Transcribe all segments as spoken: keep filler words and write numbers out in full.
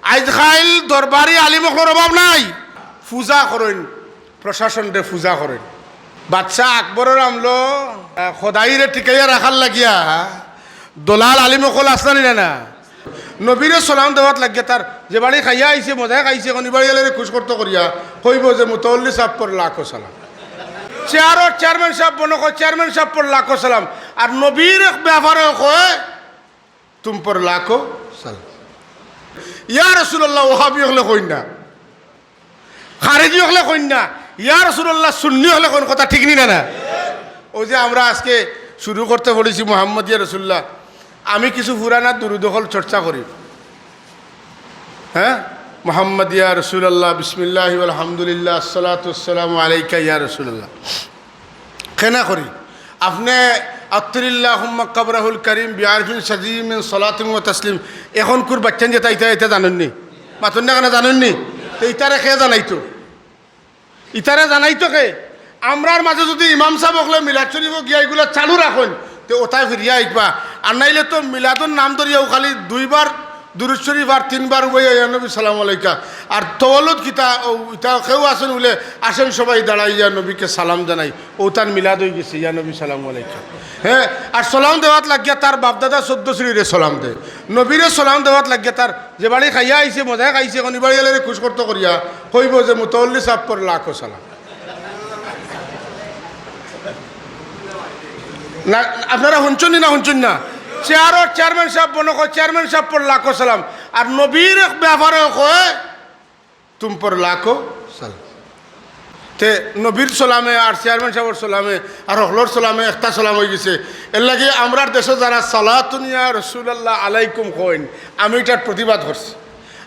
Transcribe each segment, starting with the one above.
আইজকাইল দরবারি আলিম অকলর অভাব নাই, পূজা করইন, প্রশাসনরে পূজা করইন। বাদশাহ আকবরর আমলো, আহ, খোদাইরে টিকাইয়া রাখার লাগিয়া দলাল আলিম অকল আছলা নি না, না? নবীরে সালাম দেওয়াত লাগিয়া তার যে বাড়ি খাইয়া আইছে, মজায় খাইছে, অখন ই বাড়ি আলারে খুশ করতো করিয়া কইবো যে মুতাওয়াল্লি সাবর লাখো সালাম। চেয়ারর চেয়ারম্যান সাব বনো কয়, চেয়ারম্যান সাবর লাখো সালাম। আর নবীর ব্যাপারে কয়, তুম পর লাখো সালাম। ইয়া রাসূলুল্লাহ, ওহাবি অকলে কইন না, খারেজি অকলে কইন না, ইয়া রাসূলুল্লাহ, সুন্নি অকলে কইন, কথা ঠিক নি না, না? অউ যে আমরা আজকে শুরু করতে পড়ছি মুহাম্মদ ইয়া রাসূলুল্লাহ, আমি কিছু পুরানা দুরুদ অকল চর্চা করি। হ্যাঁ, মুহাম্মদ ইয়া রাসূলুল্লাহ, বিসমিল্লাহি ওয়াল হামদুলিল্লাহ, আসসালাতু ওয়াসসালামু আলাইকা ইয়া রাসূলুল্লাহ। কেনা করি? আপনে আত্তিরিল্লাহুম্মা কবরাহুল করিম বিআরফিন শাযিম মিন সালাতিন ওয়া তাসলিম। অখনকুর বাচ্চাইন যেতা ইতা, ইতা জানইন নি? মাতইন না কেনে, জানইন নি? তে ইতারে কে জানাইতো? ইতারে জানাইতো কে? আমরার মাঝে যুদি ইমাম সাব অকলে মিলাদ শরীফো গিয়া ইগুলা চালু রাখইন, তে ওতায় ফিরিয়া আইবা। আর নাইলে তো মিলাদর নাম ধরিয়াউ খালি দুইবার দুরুদ শরীফ আর তিনবার উবাইয়া ইয়া নবী সালাম আলাইকা। আর তওয়াল্লুদ কিতা, অউ ইতা কেউ আছইন বুলে, আসেন সবাই দাঁড়াই ইয়া নবীকে সালাম জানাই, অউ তান মিলাদ অইগেছে, ইয়া নবী সালাম আলাইকা। হ্যাঁ, আর সালাম দেওয়াত লাগিয়া তার বাপদাদা চৌদ্দ শ্রীরে সালাম দে, নবীরে সালাম দেওয়াত লাগিয়া তার যে বাড়ি খাইয়া আইছে, মজায় খাইছে, অখন ই বাড়ি আলারে খুশ করতো করিয়া কইবো যে মুতাওয়াল্লি সাবর লাখো সালাম। না, আপনারা হুনছইন নি না হুনছইন না? চেয়ারর চেয়ারম্যান সাব বনো কয়, চেয়ারম্যান সাবর লাখো সালাম। আর নবীর ব্যাপারে কয়, তুম পর লাখো সালাম। তে নবীর সালামে আর চেয়ারম্যান সাবর সালামে আর হকলর সালামে একটা সালাম অইগেছে। এরলাগি আমরার দেশো যারা সালাতুন ইয়া রাসূলুল্লাহ আলাইকুম কইন, আমি ইটার প্রতিবাদ করছি।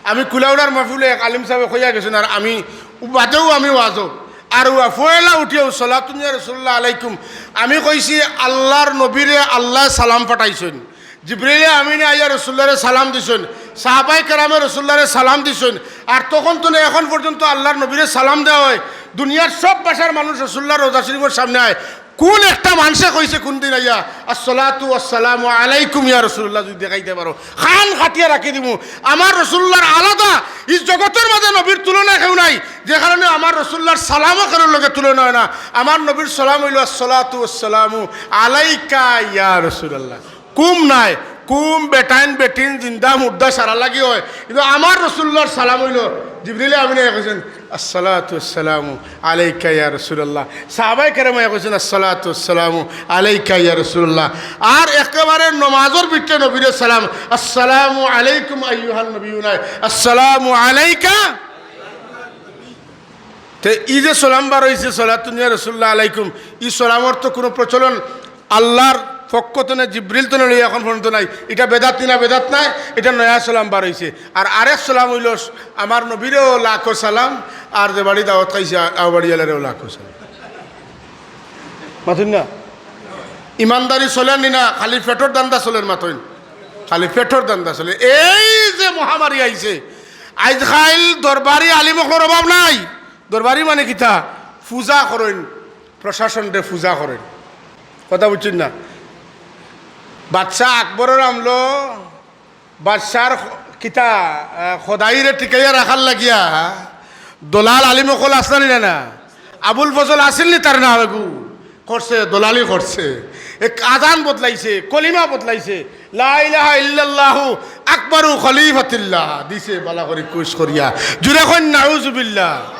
আমি কুলাউড়ার মাহফিলো এক আলিম সাবে কইয়া গেছইন, আর আমি বাদেও আমি ওয়াজো, আর ওয়া পয়লা উঠিয়াউ সালাতুন ইয়া রাসূলুল্লাহ আলাইকুম, আমি কইছি, আল্লার নবীরে আল্লায় সালাম পাঠাইছইন, জিবরিলে আমিনে আইয়া রাসূলুল্লাহরে সালাম দিছইন, সাহাবায়ে কেরামে রাসূলুল্লাহরে সালাম দিছইন, আর তখন থনে অখন পর্যন্ত আল্লার নবীরে সালাম দেওয়া অয়। দুনিয়ার সব ভাষার মানুষ রাসূলুল্লাহর রওজা শরীফর সামনে আয়, কুন একটা মানষে কইছে কুনদিন আইয়া, "আসসালাতু ওয়াসসালামু আলাইকুম ইয়া রাসূলুল্লাহ"? যুদি দেখাইতে পারো, কান কাটিয়া রাখি দিমু। আমার রাসূলুল্লাহর আলাদা, ই জগতর মাঝে নবীর তুলনা কেউ নাই, যে কারণে আমার রাসূলুল্লাহর সালামও কেউর লগে তুলনা অয় না। আমার নবীর সালাম অইলো, "আসসালাতু ওয়াসসালামু আলাইকা ইয়া রাসূলুল্লাহ।" কুম নাই, কুম, বেটাইন, বেটিন, জিন্দা, মুর্দা, সারা লাগি অয়। কিন্তু আমার রাসূলুল্লাহর সালাম অইলো, জিবরিলে আমিনে কইছইন, "আসসালাতু ওয়াসসালামু আলাইকা ইয়া রাসূলুল্লাহ।" সাহাবায়ে কেরামে কইছইন, "আসসালাতু ওয়াসসালামু আলাইকা ইয়া রাসূলুল্লাহ।" আর একেবারে নমাজর ভিতরে নবীরে সালাম, "আসসালামু আলাইকুম আইয়ুহান নবিয়্যু" নায়, "আসসালামু আলাইকা।" তে ই যে সালাম বার অইছে, সালাতুন ইয়া রাসূলুল্লাহ আলাইকুম, ই সালামর তো কুনু প্রচলন আল্লার পক্ষ থনে, জিবরিল থনে লইয়া অখন পর্যন্ত নাই। ইটা বেদাত নি না, বেদাত নায়, ইটা নয়া সালাম বার অইছে। আর আরেক সালাম অইলো, আমার নবীরেও লাখো সালাম, আর যে বাড়ি দাওয়াত খাইছে, আ-, আউ বাড়ি আলারেও লাখো সালাম। মাতইন না? ইমানদারি চলের নি না, খালি পেটর ধান্দা চলের, মাতইন। খালি পেটর ধান্দা চলের। এই যে মহামারী আইছে, আইজকাইল দরবারি আলিম অকলর অভাব নাই। দরবারি মানে কিতা? পূজা করইন, প্রশাসনরে পূজা করইন। কথা বুঝছইন না? বাদশাহ আকবরর আমলো বাদশার খ-, কিতা, আহ, খোদাইরে টিকাইয়া রাখার লাগিয়া দলাল আলিম অকল আছলা নি না, না? আবুল ফজল আছিল নি তার নাম এগু? করছে, দলালি করছে। এক আজান বদলাইছে, কলিমা বদলাইছে। লা ইলাহা ইল্লাল্লাহু আকবারু খলিফাতিল্লাহ। দিছে বালা করি খুশ করিয়া। জুরে কইন নাউজুবিল্লাহ।